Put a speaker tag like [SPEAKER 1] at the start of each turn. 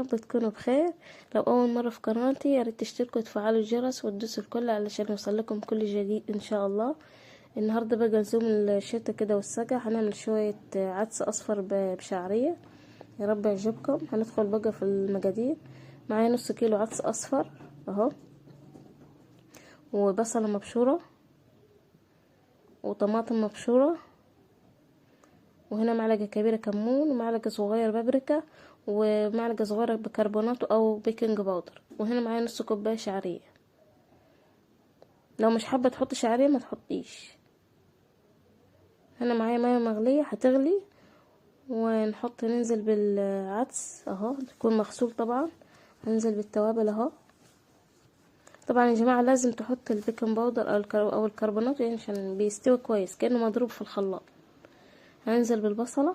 [SPEAKER 1] رب تكونوا بخير. لو اول مرة في قناتي يا ريت تشتركوا وتفعلوا الجرس وتدوسوا الكل علشان يوصلكم كل جديد ان شاء الله. النهارده بقى لزوم الشتا كده والسقع، هنعمل شوية عدس اصفر بشعريه، يا رب يعجبكم. هندخل بقى في المقادير. معايا نص كيلو عدس اصفر اهو، وبصله مبشوره، وطماطم مبشوره، وهنا معلقه كبيرة كمون، ومعلقة صغيرة بابريكا، ومعلقة صغيرة بيكربونات او baking powder، وهنا معايا نص كوباية شعرية. لو مش حابة تحطي شعرية ما تحطيش. هنا معايا مية مغليه هتغلي، ونحط ننزل بالعدس اهو، يكون مغسول طبعا. هننزل بالتوابل اهو. طبعا يا جماعة لازم تحط ال baking powder او الكربونات، يعني عشان بيستوي كويس كانه مضروب في الخلاط. هننزل بالبصله،